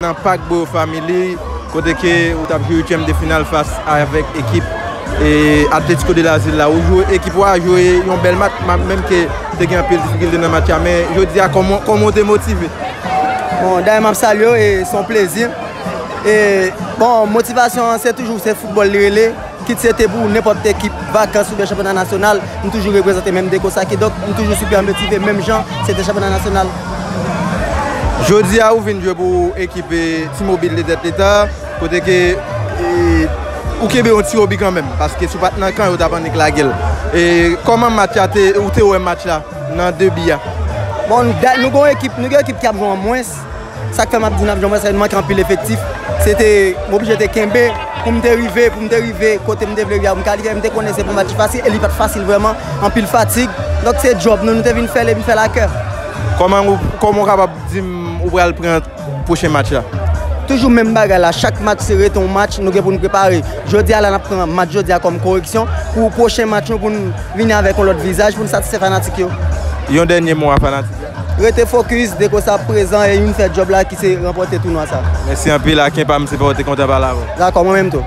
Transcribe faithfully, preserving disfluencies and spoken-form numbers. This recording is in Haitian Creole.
Nan Park Boyo Family, kote ke ou t ap jwe uityèm de final fas avèk ekip e Atletico de la Zil la. Ou jwe, ekip ou a jwe yon bèl match, ma- menm ke te gen anpil difikilte nan match la. Men jodi a, kòman, kòman ou te motive? Bon, dayè m ap salye w e se yon plezi. E, bon, motivasyon an se toujou se foutbòl li rele. Kit se te pou nenpòt ekip, vakans oubyen chanpyona nasyonal, m toujou reprezante menm dekosa. Kidonk, m toujou super motive menm jan se te chanpyona nasyonal. Jodi a, ou vin jwe pou ekip e, T-Mobile de Tèt Leta, kote ke e, ou kenbe yon ti wobi kanmenm, paske si w pa t nan kan, yo t ap annik lage l. E kòman match la te, ou te wè match la nan de bi a? Bon, nou da- nou gen yon ekip, nou gen yon ekip ki ap jwe an mwens. Sa k fè m ap di n ap jwe an mwens, sa vin manke anpil efektif. Se te, m oblije te kenbe pou m te rive, pou m te rive kote m te vle rive a, pou m kalifye. M te konnen se pa yon match ki fasil, e li pa t fasil vrèman, anpil fatig. Donk se djòb nou, nou te vin fè l e vin fè l a kè. Kòman ou, kòman ou kapab di m ou pral pran pwochen match la? Toujou menm bagay la, chak match se rete yon match, nou gen pou n prepare. Jodi a la, n ap pran match jodi a kòm koreksyon pou pwochen match nou, pou n vini avèk yon lòt vizaj, pou n satisfè fanatik yo. Yon dènye mo a fanatik. Rete fokis, dekosa prezan e youn fè djòb la ki se ranpòte tounwa sa. Mèsi anpil, Aken pa m, se pa w te kontan pale avè w. Dakò, mwen menm tou.